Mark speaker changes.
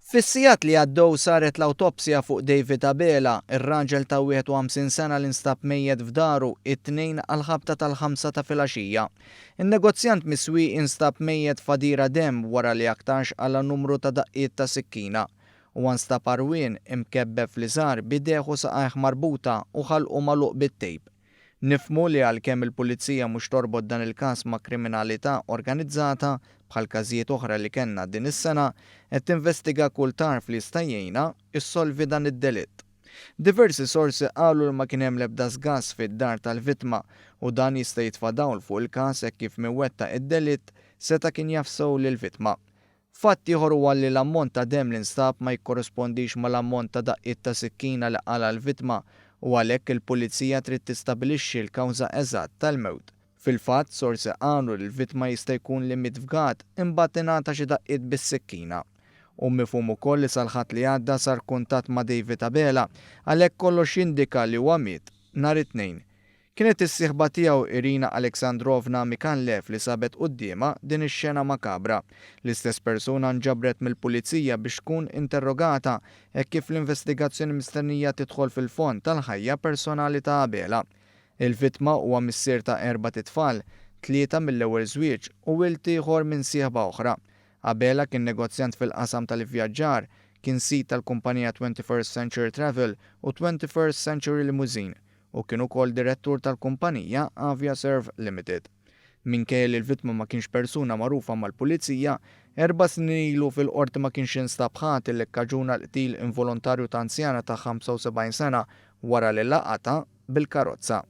Speaker 1: Fis-sigħat li għaddew saret l-awtopsja fuq David Abela, ir-raġel ta' 51 sena li nstab mejjet f'daru it-Tnejn għall-ħabta tal-ħamsa ta' filgħaxija. In-negozjant mis-Swieqi nstab mejjet f'għadira demm wara li aktarx qala' numru ta' daqqiet ta' sikkina. Huwa nstab għarwien, imkebbeb fl-iżgħar, b'idejh u saqajh marbuta u ħalqu magħluq bit-tejp. Nifhmu li għalkemm il-Pulizija mhux torbot dan il-każ ma' kriminalità organizzata, bħal każijiet oħra li kellna din is-sena, qed tinvestiga kull tarf li jista' jgħinha ssolvi dan id-delitt. Diversi sorsi qalu li ma kien hemm l-ebda sgass fid-dar tal-vittma u dan jista' jitfa' dawl fuq il-każ hekk kif min wettaq id-delitt seta' kien jaf sew lill-vittma. Fatt ieħor huwa li l-ammont ta' demm li nstab ma jikkorrispondix mal-ammont ta' daqqiet ta' sikkina li qala' l-vittma u għalhekk il-Pulizija trid tistabilixxi l-kawża eżatt tal-mewt. Fil-fatt, sorsi qalu li l-vittma jista' jkun li miet fgat imbagħad ingħata xi daqqiet bis-sikkina. Hu mifhum ukoll li sal-Ħadd li għadda sar kuntatt ma' David Abela, għalhekk kollox jindika li huwa miet nhar it-Tnejn. Kienet is-sieħba tiegħu Irina Aleksandrovna Mikanlev li sabet quddiemha din ix-xena makabra. L-istess persuna nġabret mill-Pulizija biex tkun interrogata hekk kif l-investigazzjoni mistennija tidħol fil-fond tal-ħajja personali ta' Abela. Il-vittma huwa missier ta' erbat itfal, tlieta mill-ewwel żwieġ u wild ieħor minn sieħba oħra. Abela kien negozjant fil-qasam tal-ivvjaġġar, kien sid tal-kumpanija 21st Century Travel u 21st Century Limousine u kien ukoll direttur tal-kumpanija Aviaserv Limited. Minkejja li l-vittma ma kienx persuna magħrufa mal-Pulizija, erba' snin ilu fil-Qorti ma kienx instab ħati li kkaġuna l-qtil involontarju ta' anzjana ta' 75 sena wara li laqatha bil-karozza.